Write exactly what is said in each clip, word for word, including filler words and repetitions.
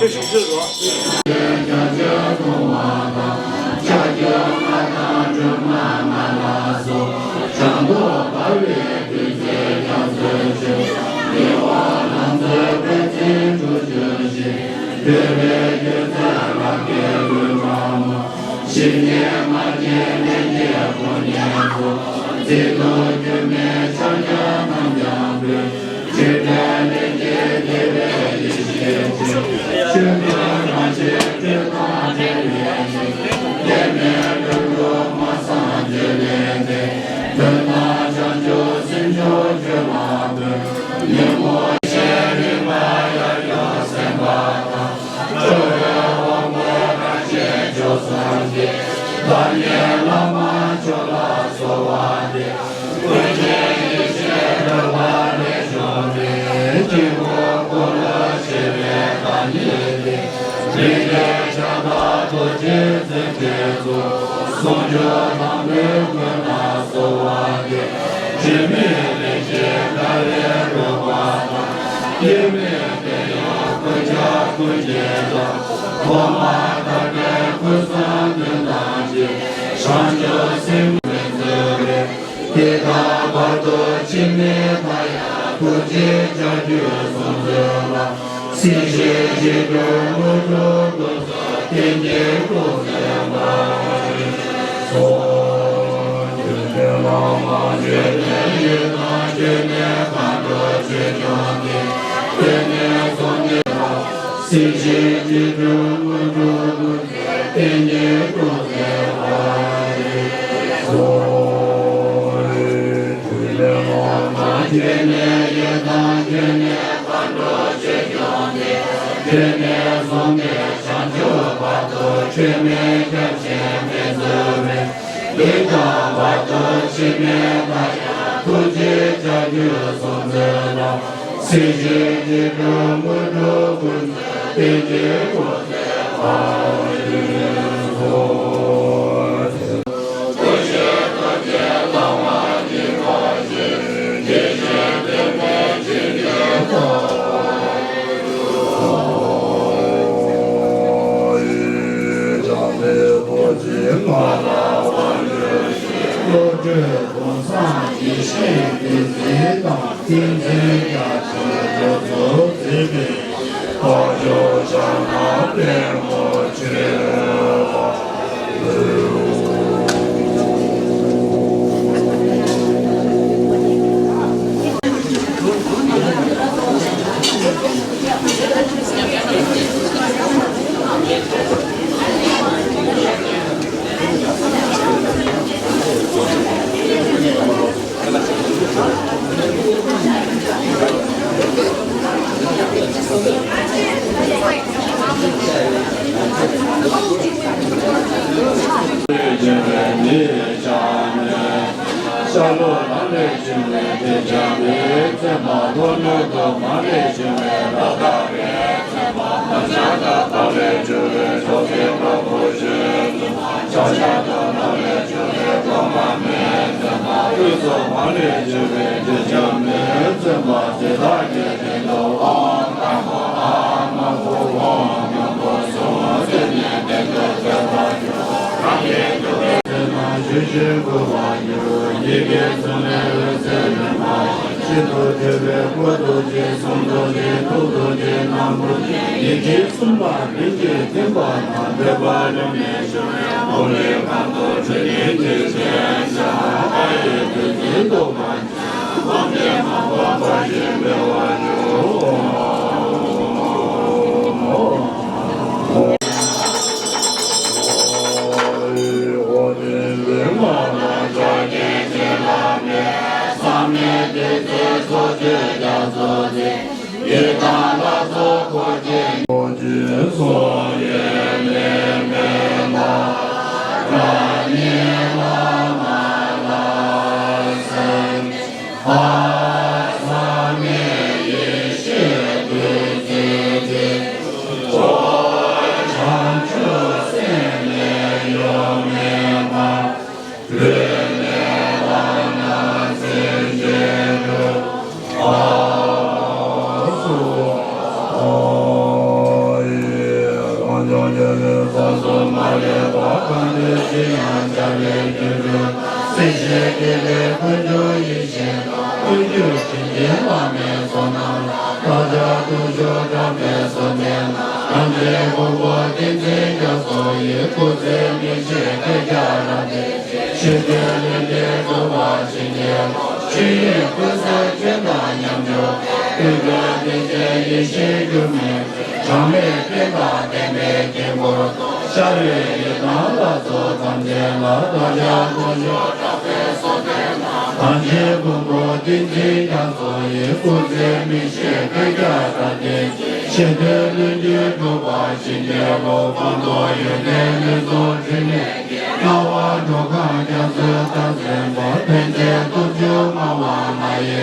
ཞུ་རྒྱུ་རོ། དེ་དག་བར་དུ་འཆི་མེད་མཐའ་ཡས་ཐུགས་རྗེ་བྱ་རྒོད་གསུམ་མཛད་པ། སྲིད་ཞིའི་རྗེ་བཙུན་དངོས་གྲུབ་ཀུན་བརྟན་གྱི་སྐུ་མཛད་པ་ཡིན་སོ། ཇི་སྲིད་བླ་མ་བརྒྱུད་ནས་ཡི་དམ་བརྒྱུད་ནས་མཁའ་འགྲོ་ཆོས་སྐྱོང་གིས། དེ་ནས་བཟུང་སྟེ་སྲིད་ཞིའི་རྗེ་བཙུན་དངོས་གྲུབ་ཀུན་བརྟན་གྱི་སྐུ་མཛད་པ་ཡིན་སོ། དེ་ནས་ཡི་དམ་བརྒྱུད་ནས་མཁའ་འགྲོ་ཆོས་སྐྱོང་གིས། དེ་ནས་བཟུང་སྟེ་བྱང་ཆུབ་བར་དུ་འཁྲུལ་མེད་སྐྱབས་ཆེན་མཛད་པའི། དེ་དག་བར་དུ་འཆི་མེད་མཐའ་ཡས་ཐུགས་རྗེ་བྱ་རྒོད་གསུམ་མཛད་པ། སྲིད་ཞིའི་རྗེ་བཙུན་དངོས་གྲུབ་ཀུན་བརྟན་གྱི་སྐུ་མཛད་པ་ཡིན་སོ། བློ་གྲོས་གོང་སངས་ཡེ་ཤེས་ཏིང་འཛིན་དང་། ཏིང་འཛིན་རྒྱ་ཆེན་རབ་ཏུ་མཛད་པའི་དལ་འབྱོར་ཕྱག་ན་པདྨོ་ཆེ། ཤར་ལྷོ་ནགས་ལས་བྱུང་བའི་དེ་ལྕགས་མའི་བཙན་པོ། ལྷོ་ནུབ་ཏུ་མར་ལས་བྱུང་བའི་ར་དྭགས་པའི་བཙན་པོ། ལྷོ་ཤར་དུ་བལ་ལས་བྱུང་བའི་ཇོ་ཟེར་དཔའ་བོ་ཆེན་པོ། ལྕགས་ཤར་དུ་ནགས་ལས་བྱུང་བའི་གོང་མ་མའི་བཙན་པོ། དབུས་སུ་བོད་ལས་བྱུང་བའི་དེ་ལྕགས་མའི་བཙན་པོ། དེ་དག་གི་སྟེང་དུ་ཨོཾ་དང་པོ་ཨཱཿདམར་པོ་ཨོཾ་སྙིང་པོ་གསུམ་ཟེར་ནས་བསྟན་དུ་མཛད་པ། རང་གི་ཐུགས་ཀྱི་སེམས་ནང་ཞུགས་ཤིང་བསྐུལ་བར་འགྱུར། ཡི་གེ་གསུམ་ལས་འོད་ཟེར་རིམ་པ་བཞིན། སྤྱི་ཏོག་ཏུ་བོད་ཀྱི་སྐུ་རྡོ་རྗེ། གསུང་རྡོ་རྗེ། ཐུགས་རྡོ་རྗེ། རྣམ་རྡོ་རྗེ། ཡི་གེ་གསུམ་པ་རིམ་གྱིས་ཐིམ་པ་དང་། འདོད་པ་ལྷུན་གྱིས་ཞུ་བའི་ཕུག་ལས་གང་དུ་འཕྲིན་ལས་ཀྱི་རྒྱལ་སྲས། ལྷ་ཡི་བདུད་རྩིས་བཟློག་པར། སོ་སོ་མ་ལུས་པ་གང་འདུལ་ཅི་ཡང་བྱ་བའི་རྒྱུ་འགྲུབ། སྲིད་ཞིའི་དགེ་ལེགས་ཀུན་འབྱུང་ཡེ་ཤེས་ལ། ཀུན་གྱུར་དྲིན་ཅན་བླ་མའི་ཚོགས་རྣམས་ལ། བདག་ཅག་དུག་ཤོག་དྲག་པོའི་གཟུགས་ཅན་རྣམས། དམ་ཅན་ཕུང་པོ་ཏིང་འཛིན་རྒྱ་མཚོ་ཡི། སྐུ་ཚེ་མི་ཤིགས་བསྐལ་བརྒྱར་རབ་བརྟན་ཅིང་། ཞི་བདེ་ལྷུན་གྱིས་གྲུབ་པར་བྱིན་གྱིས་རློབས། ཆོས་དབྱིངས་ཀུན་གསལ་ཁྱོད་དང་མཉམ་སྦྱོར། ཀུན་གྱུར་རིན་ཆེན་ཡེ་ཤེས་འགྱུར་མེད་ཚུལ། གྲངས་མེད་སྤྲིན་དང་ལྡན་པའི་དཀྱིལ་འཁོར་དུ། ཤར་བའི་ཡི་དམ་ལྷ་ཚོགས་ཐམས་ཅད་ལ། བདག་ཅག་དུག་ཤོག་དྲག་པོའི་གཟུགས་ཅན་རྣམས། དམ་ཅན་ཕུང་པོ་ཏིང་འཛིན་རྒྱ་མཚོ་ཡི། སྐུ་ཚེ་མི་ཤིགས་བསྐལ་བརྒྱར་རབ་བརྟན་ཅིང་། ཞི་བདེ་ལྷུན་གྱིས་གྲུབ་པར་བྱིན་གྱིས་རློབས། སྤངས་རྟོགས་ཡོན་ཏན་ལུས་རྫོགས་འཕྲིན་ལས། སྣང་བ་འགྲོ་ཁམས་རྒྱ་མཚོའི་རྟགས་མཚན་པ། ཕན་བདེ་སྟོབས་བཅུ་སྨྲ་བ་ལྷ་ཡི།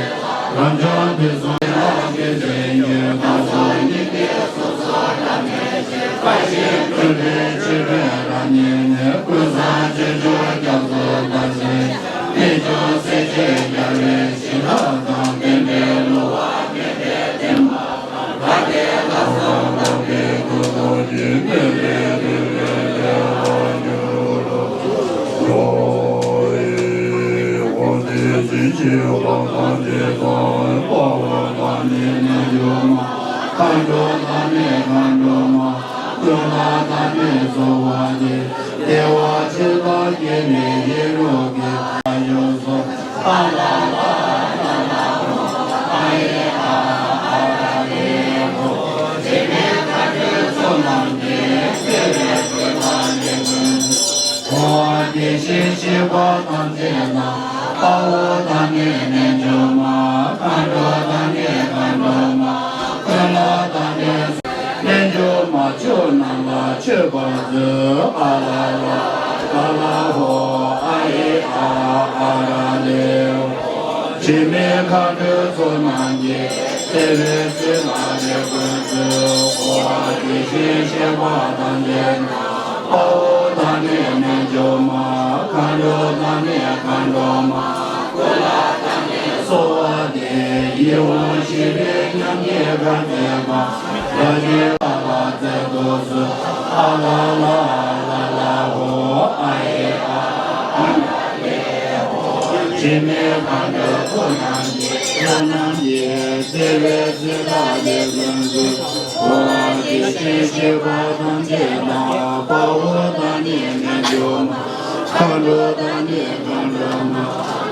རབ་འབྱམས་དུས་གསུམ་ལ་ཕན་ཕྱིར་ཡོད། བདག་སོགས་སྙིང་གའི་གཟུགས་སོགས་ཐམས་ཅད་ཀྱང་། དཔའ་ཞུམ་སྤྲུལ་པའི་མཆོད་པས་རབ་མཉེས་ནས། ཀུན་བཟང་སྤྱོད་མཆོག་རྒྱ་མཚོ་ལྟར་གསལ་ཞིང་། རྨད་བྱུང་སྲས་བཅས་རྒྱལ་བའི་བྱིན་རླབས་དང་། བསྟན་པའི་གླུ་བ་མེ་འཕེན་ལྡན་པ། འཁོར་བ་བདེ་ཞིང་གཤེགས་པ་ཐམས་ཅད་རྣམས། དཔའ་བོ་དང་ནི་རྣལ་འབྱོར་མ། མཁའ་འགྲོ་དང་ནི་མཁའ་འགྲོ་མ། ཀུན་ལ་དང་ནི་རྣལ་འབྱོར་མ། ཆོས་རྣམས་ལ་མཆོད་པར་མཛོད། ཨ་ལ་ལ་ལ་ལ་ཧོ། ཨ་ཨི་ཨ་ཨ་ར་ལེ་ཧོ། དྲི་མེད་མཁའ་འགྲོའི་ཚོགས་རྣམས་ཀྱིས། བརྩེ་བའི་བསིལ་ལ་ལེགས་བཀོད་མཛོད། འཁོར་བ་བདེ་ཞིང་གཤེགས་པ་ཐམས་ཅད་རྣམས། དཔའ་བོ་དང་ནི་རྣལ་འབྱོར་མ། མཁའ་འགྲོ་དང་ནི་མཁའ་འགྲོ་མ། ཀུན་ལ་དང་ནི་གསོལ་བ་འདེབས། ཡིད་འོང་ཞི་བའི་ཉམས་ཀྱིས་ཁ་བཟེད་པ། བདག་གི་ལྷ་ལ་བསྩལ་དུ་གསོལ། ཨ་ལ་ལ་ལ་ལ་ཧོ། ཨ་ཨི་ཨ་ཨ་ལ་ལེ་ཧོ། དྲི་མེད་མཁའ་འགྲོའི་ཚོགས་རྣམས་ཀྱིས། ཚོགས་རྣམས་ཀྱིས་བརྩེ་བའི་བསིལ་ལ་ལེགས་བཀོད་མཛོད། འཁོར་བ་བདེ་ཞིང་གཤེགས་པ་ཐམས་ཅད་དང་། དཔའ་བོ་དང་ནི་རྣལ་འབྱོར་མ། མཁའ་འགྲོ་དང་ནི་མཁའ་འགྲོ་མ།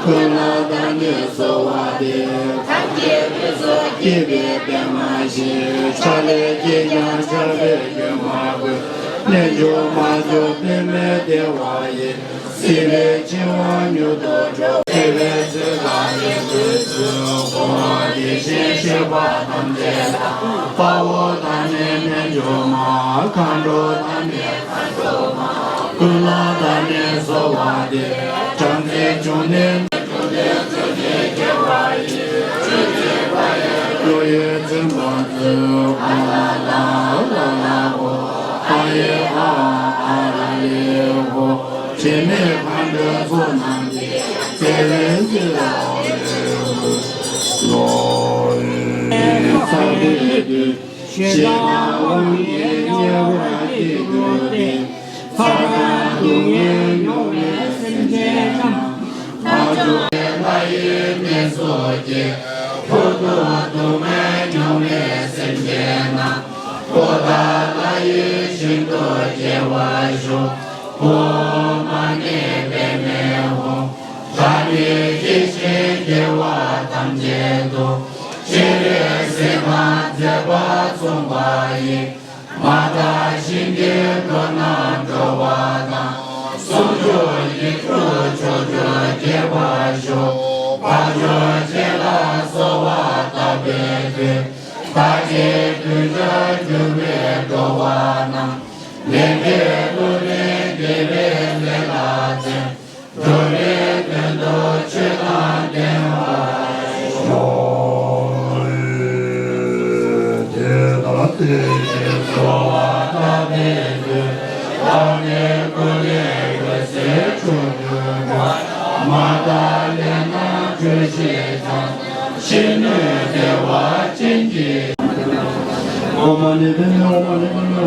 ཀུན་ལ་དང་ནི་གསོལ་བ་འདེབས། ཐབས་མཁས་ཀུན་སོགས་བསྐྱེད་པའི་པདྨ་བཞིན། ཕྱག་ལས་བསྐྱེད་ཀྱང་ཕྱག་རྒྱའི་རྒྱུན་མ་བསྐོས། རྣལ་འབྱོར་མ་མཆོག་པདྨའི་ལྡེ་བ་ཡིས། སྲིད་པའི་འཆིང་བ་མྱུར་དུ་སྒྲོལ། བརྩེ་བའི་བསིལ་ལ་ལེགས་བཀོད་མཛོད། འཁོར་བ་བདེ་ཞིང་གཤེགས་པ་ཐམས་ཅད་དང་། དཔའ་བོ་དང་ནི་རྣལ་འབྱོར་མ། མཁའ་འགྲོ་དང་ནི་མཁའ་འགྲོ་མ། ཀུན་ལ་དང་ནི་གསོལ་བ་འདེབས། སྦྱང་ཚིག་འབྱུང་གནས། བློ་ཡི་འཛིན་པ་མཛོད། ཨ་ལ་ལ་ལ་ལ་ཧོ། ཨ་ཨི་ཨ་ཨ་ར་ལེ་ཧོ། དྲི་མེད་མཁའ་འགྲོའི་ཚོགས་རྣམས་ཀྱིས། བརྩེ་བའི་བསིལ་ལ་ལེགས་བཀོད་མཛོད། ལོ་ཡི་ས་དེ་དུས། ཞེ་སྡང་དབང་གིས་དམྱལ་བར་སྐྱེ་གྱུར་ཏེ། ཚ་གྲང་སྡུག་བསྔལ་མྱོང་བའི་སེམས་ཅན་རྣམས། མ་བཅོས་པའི་ལྷ་ཡི་གནས་སུ་སྐྱེ། མཐར་ཐུག་སྡུག་བསྔལ་མྱོང་བའི་སེམས་ཅན་རྣམས། འཁོར་དང་ལྷ་ཡི་ཞིང་དུ་སྐྱེ་བར་ཤོག། ཨོཾ་མ་ཎི་པདྨེ་ཧཱུྃ། བདག་ནི་སྐྱེ་ཤི་སྐྱེ་བ་ཐམས་ཅད་དུ། སྤྱན་རས་གཟིགས་དང་མཛད་པ་མཚུངས་པ་ཡིས། མ་དག་གཞན་གྱི་དོན་རྣམས་སྒྲོལ་བ་དང་། ཟུང་འཇུག་ཡིད་འཕྲོག་ཕྱོགས་བཅུར་རྒྱས་པར་ཤོག། དལ་འབྱོར་ཅན་ལ་གསོལ་བ་བཏབ་པའི་མཐུས། བདག་གིས་གདུལ་བྱར་གྱུར་པའི་འགྲོ་བ་རྣམས། ལེགས་པའི་སློབ་དཔོན་དགྱེས་པའི་ལེའུ་ལ་བརྟེན། འགྲོ་བའི་དོན་དུ་ཆོས་དང་ལྡན་པར་ཤོག། དེ་ལྟར་བསྟན་ཅིང་གསོལ་བ་བཏབ་པའི་མཐུས། བདག་ནི་ཀུན་ལས་འོད་ཟེར་འཕྲོ་མྱུར་འཕྲོས། མ་དག་ལས་རྣམས་གྲོལ་ཞིང་སྦྱངས། གཞི་ནས་བདེ་བ་ཅན་གྱི། ཨོཾ་མ་ཎི་པདྨེ་ཧཱུྃ། མ་ཎི་པདྨེ།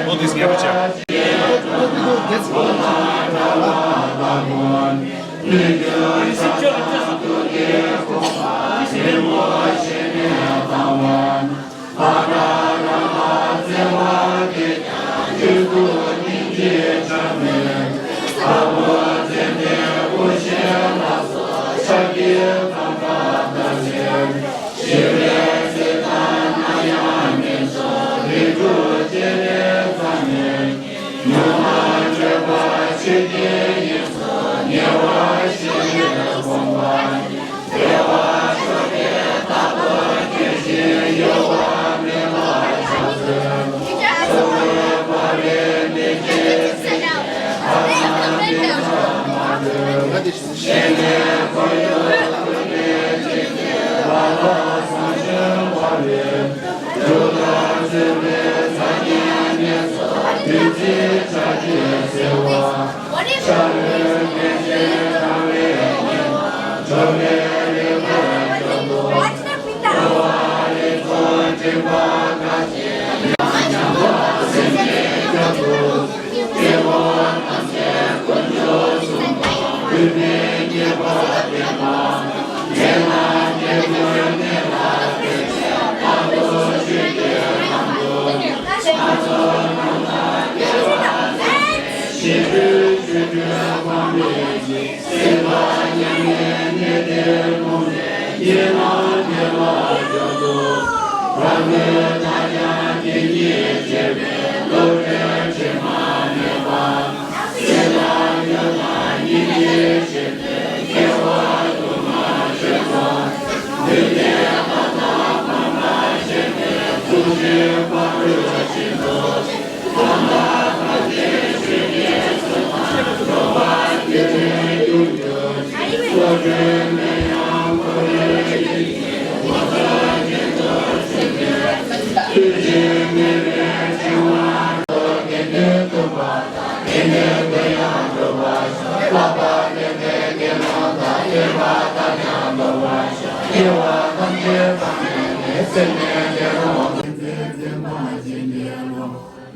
What is Nyabucha?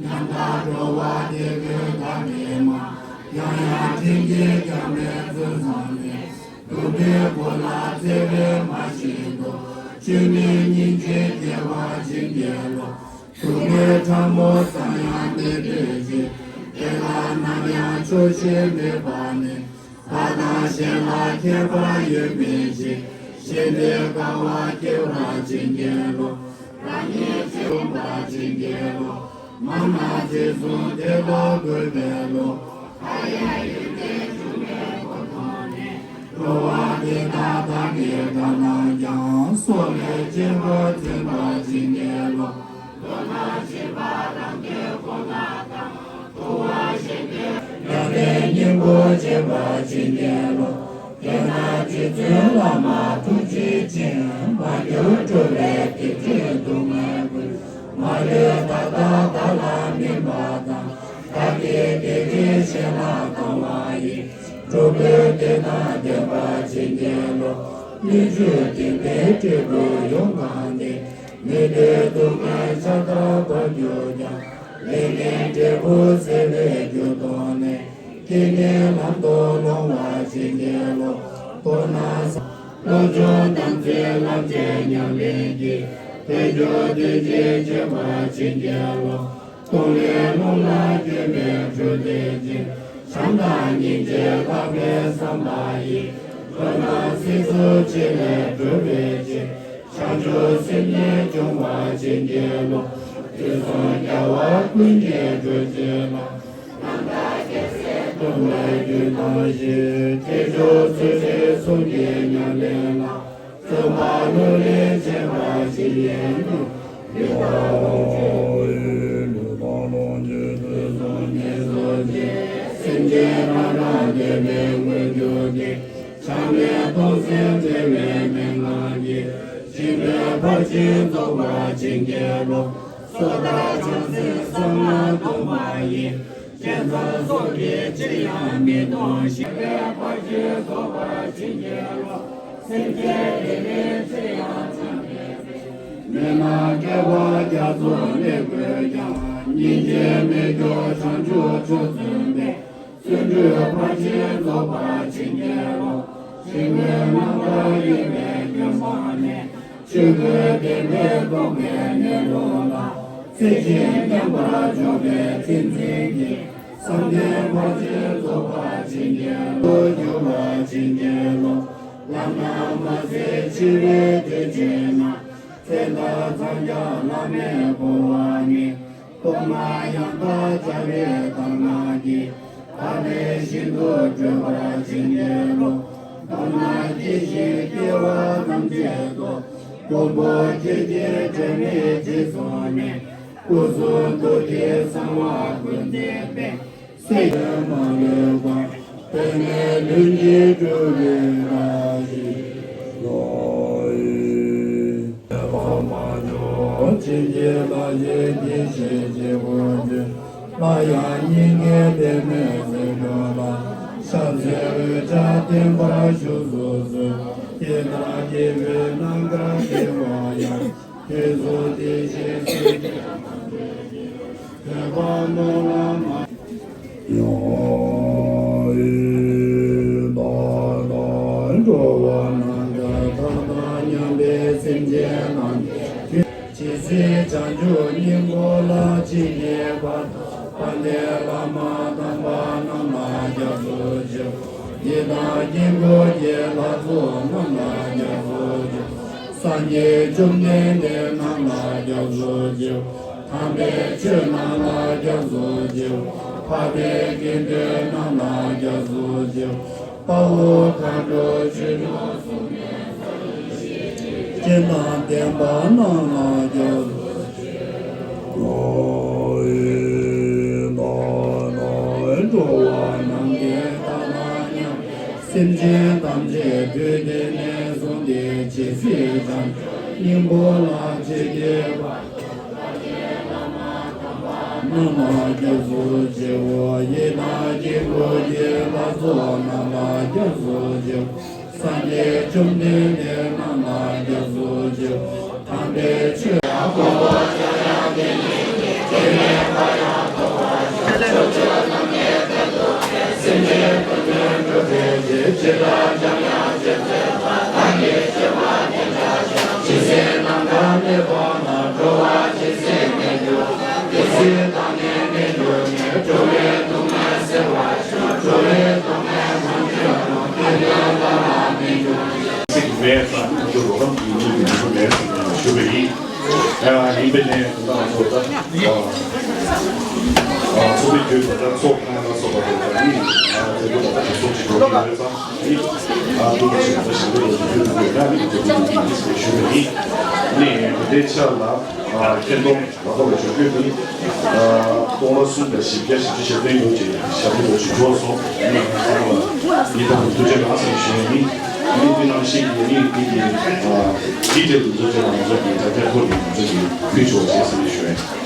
ཉམ་ཐག་འགྲོ་བ་བདེ་དགོས་ད་མེད་མ། ཡང་ཡང་དྲིན་གྱིས་བསྐྱངས་པའི་མཛོད་བཟང་ནས། སྡུག་པའི་མགོ་ལ་བརྩེ་བས་མ་ཤི་དོ། བཅོས་མིན་སྙིང་རྗེའི་བདེ་བ་བྱིན་གྱིས་རློབས། སྡུག་བསྔལ་ཕྲ་མོ་ཙམ་ཡང་མི་འདོད་ཅིང་། དེ་ལ་ནམ་ཡང་ཆོག་ཤེས་མེད་པ་ནི། བདག་དང་གཞན་ལ་ཁྱད་པར་ཡོད་མིན་ཞིང་། གཞན་དོན་དཀའ་བ་སྐྱེ་བར་བྱིན་གྱིས་རློབས། རང་ཉིད་ཆོས་སྟོན་པར་བྱིན་གྱིས་རློབས། མ་ན་ཚེ་བཟུང་དེ་ལ་འགོད་པའི་བློ། འགྲོ་བ་དེ་དག་བདག་གིས་གང་བསླངས་ཀྱང་། སྲོག་ལས་གཅེས་པར་བརྩོན་པར་བྱིན་གྱིས་རློབས། མདོར་ན་སྦྱིན་པ་རང་གི་གོ་ལ་དང་། མཐོང་བ་བཞིན་དུ་བདག་གི་སྙིང་པོར་བྱེད་པར་བྱིན་གྱིས་རློབས། དེས་ན་རྗེ་བཙུན་བླ་མ་ཐུགས་རྗེ་ཅན། མར་གྱུར་འགྲོ་བའི་བདེ་སྐྱིད་སྡུག་བསྔལ་ཀུན། མ་ལུས་བདག་དང་བདག་ལ་སྨིན་པ་དང་། བདག་གི་བདེ་སྐྱིད་གཞན་ལ་གཏོང་བ་ཡི། འགྲོ་ཀུན་བདེ་དང་ལྡན་པར་བྱིན་གྱིས་རློབས། སྣོད་བཅུད་བདེ་བའི་འབྲས་བུ་ཡོངས་གང་སྟེ། མི་ལུས་སྡུག་བསྔལ་ཆར་ལྟར་འབབ་གྱུར་ཀྱང་། ལས་ངན་འབྲས་བུ་སེལ་བའི་རྒྱུར་རྟོགས་ནས། སྐྱེ་གནས་ལམ་དུ་སློང་བར་བྱིན་གྱིས་རློབས། མདོར་ན་བློ་སྦྱོང་དམ་ཚིག་ལམ་བྱེད་ཉམས་ལེན་གྱིས། དལ་འབྱོར་དོན་ཆེན་བྱེད་པར་བྱིན་གྱིས་རློབས། གཏོང་ལེན་རླུང་ལ་འགྱོད་པའི་འགྲོས་བསྟེན་ཅིང་། བྱམས་དང་སྙིང་རྗེ་ལྷག་པའི་བསམ་པ་ཡིས། འགྲོ་རྣམས་སྲིད་མཚོ་ཆེ་ལས་སྒྲོལ་བའི་ཕྱིར། བྱང་ཆུབ་སེམས་ཉིད་སྦྱོང་བར་བྱིན་གྱིས་རློབས། དུས་གསུམ་རྒྱལ་བ་ཀུན་གྱི་གྲོགས་བྱིན་རློབས། རྣམ་དག་རྒྱལ་སྲས་སྟོན་པའི་རྒྱུ་དང་བཞི། ཁྱད་ཆོས་ཚུལ་ཁྲིམས་གསུམ་གྱི་ཉམས་ལེན་ལ། བརྩོན་པ་ལྷུར་ལེན་བྱེད་པར་བྱིན་གྱིས་རློབས། ལུས་དང་ལོངས་སྤྱོད་དུས་གསུམ་ཉེར་བཟུང་ཅིང་། སེམས་ཅན་རང་རང་བདེ་བའི་དངོས་གྱུར་ཏེ། ཆགས་མེད་སྟོང་གསལ་བདེ་བའི་མན་ངག་གིས། སྦྱིན་པའི་ཕར་ཕྱིན་རྫོགས་པར་བྱིན་གྱིས་རློབས། སོ་ཐར་བྱང་སེམས་གསང་སྔགས་སྟོང་པ་ཡི། རྒྱལ་མཚན་སོགས་ཀྱིས་ཅིར་ཡང་མི་གཏོང་ཞིང་། སྦྱིན་པའི་ཕར་ཕྱིན་རྫོགས་པར་བྱིན་གྱིས་རློབས། སེམས་ཅན་བདེ་ལེགས་ཅིར་ཡང་འཚམས་པའི་ཚེ། མི་ནག་བསྐལ་པ་རྒྱ་མཚོར་གནས་དགོས་ཀྱང་། སྙིང་རྗེ་མི་སྐྱོ་བྱང་ཆུབ་ཁྲོ་བཙུན་པས། བརྩོན་འགྲུས་ཕར་ཕྱིན་རྫོགས་པར་བྱིན་གྱིས་རློབས། ཞི་རྒོལ་རྣམ་དག་གཡེང་བའི་སྐྱོན་སྤངས་ནས། ཆོས་སྐུའི་བདེན་པས་སྟོང་པའི་གནས་ལུགས་ལ། རྩེ་གཅིག་མཉམ་པར་འཇོག་པའི་ཏིང་འཛིན་གྱིས། བསམ་དོན་ཕར་ཕྱིན་རྫོགས་པར་བྱིན་གྱིས་རློབས། འགྱུར་བར་བྱིན་གྱིས་རློབས། ལམ་སྣ་མ་ཟད་འཆི་བའི་དུས་ཆེན་ན། ཚེ་མཐའ་འཚང་རྒྱ་བླ་མེད་འགོར་བ་ཉིད། སྟོབས་མ་ཡང་དག་བྱ་བའི་དག་སྣང་གིས། བག་མེད་ཤིན་ཏུ་བགྲོད་པར་བྱིན་གྱིས་རློབས། མདོར་ན་སྐྱེ་ཞིང་སྐྱེ་བ་ཐམས་ཅད་དུ། མགོན་པོ་ཁྱོད་ཀྱི་སྒྲོན་མེ་རྗེས་བཟུང་ནས། སྐུ་གསུང་ཐུགས་ཀྱི་གསང་བ་ཀུན་འཛིན་པའི། སྲས་ཀྱི་མ་ལུས་པ། པདྨས་ལྷུན་གྱིས་གྲུབ་པའི་བཀྲ་ཤིས་ཤོག། ཆོས་འཕགས་མ་མཆོག་བྱིན་གྱིས་བརླབ་ཕྱིར་དེ་བཞིན་གཤེགས་པ་ཆེན་པོ་ལ་ཡང་སྙིང་གའི་པདྨའི་ཟེའུ་འབྲུ་ལ་ཕྱག་འཚལ་འོད་ཀྱང་བརྟན་པར་བཞུགས་སུ་གསོལ། དེ་ལྟར་དགྱེས་པའི་རྣམ་ཐར་བགྱི་བ་ཡང་། དུས་གསུམ་བདེ་གཤེགས་སེམས་བསྐྱེད་མ་འདྲེས་ཀྱི། ཐོས་པ་རྣམས་ལ་མ། ཡང་ཡི་དྭགས་དང་འགྲོ་བ་རྣམས་ཀྱི་མཐའ་དང་མཉམ་པའི་སེམས་ཅན་རྣམས་ཀྱི། ཇི་སྲིད་བྱང་ཆུབ་སྙིང་པོ་ལ་མཆིས་པའི་བར་དུ་དཔལ་ལྡན་བླ་མ་དམ་པ་རྣམས་ལ་སྐྱབས་སུ་མཆིའོ། ཡི་དམ་དཀྱིལ་འཁོར་གྱི་ལྷ་ཚོགས་རྣམས་ལ་སྐྱབས་སུ་མཆིའོ། སངས་རྒྱས་བཅོམ་ལྡན་འདས་རྣམས་ལ་སྐྱབས་སུ་མཆིའོ། དམ་པའི་ཆོས་རྣམས་ལ་སྐྱབས་སུ་མཆིའོ། འཕགས་པའི་དགེ་འདུན་རྣམས་ལ་སྐྱབས་སུ་མཆིའོ། དཔའ་བོ་མཁའ་འགྲོ་ཆོས་སྐྱོང་སྲུང་མའི་སྲས་སྤྱན་དང་ལྡན་པ་རྣམས་ལ་སྐྱབས་སུ། ཡི་དྭགས་དང་འགྲོ་བ་རྣམས་ཀྱི་མཐའ་དང་མཉམ་པའི་སེམས་ཅན་ཐམས་ཅད་དུས་འདི་ནས་བཟུང་སྟེ་ཇི་སྲིད་བྱང་ཆུབ་སྙིང་པོ་ལ་མཆིས་པའི་བར་དུ། རྣམས་ལ་སྐྱབས་སུ་མཆིའོ། ཡི་དམ་དཀྱིལ་འཁོར་གྱི་ལྷ་ཚོགས་རྣམས་ལ་སྐྱབས་སུ་མཆིའོ། སངས་རྒྱས་བཅོམ་ལྡན་འདས་རྣམས་ལ་སྐྱབས་སུ་མཆིའོ། དམ་པའི་ཆོས། ཚིག་མེད་ཙང་ཁོང་ཚོ་རོགས་རམ་གྱིས་ཉིད་ཀྱི་མི་ཚོ་མེད་ཟེར་ནས་ཞུ་བ་ཡིན། ཡིན་པའི་ནས་ད་ལྟ་ང་ཚོ་ད་ཚོགས་པའི་བརྒྱུད་དེ་ད་ཚོགས་ཁང་ལ་སོགས་པ་དེ་ད་ནི་དེ་ཚོ་ད་ད་ཚོགས་ཀྱི་འགྲོ་གི་ཡོད་ཙང་ནི་ཨ་ཏུ་ད་ཞིག་ད་ཞིག་ད་ཞིག་ད་ཞིག་ད་ནི་དེ་ཚོ་ད་ཞུ་བ་ཡིན། ནི་དེ་ཆ་ལ་ཁྱེད་ཚོ། ལག་པ་ལ་བྱུང་རྒྱུ་ནི། སྟོང་ལ་གསུམ་དང་བཞི་བརྒྱ་བཞི་བཅུ་ཞེ་བདུན་ཡོད་ཅེས་ཞབས་ཏོག་ཅིག་འགྲོ་སོང་། ནི་ཚང་མ་ལ་ཡི་དམ་ཐུགས་རྗེ་གནང་ཟེར་ཞུ་ཡ་ཡིན། ནི་འདི་ནང་བཞིན་གྱི་ནི་འདི་གི་འདི་འབྲེལ་དུ་འཛུལ་བྱས་ལ་ང་ཚོ་གི་དྲ་རྒྱ་ཐོག་ནས་ང་ཚོ་གི་ཕུལ་ཆོག་ཅེས་ཟེར་ནས་ཞུ་ཡ་ཡིན།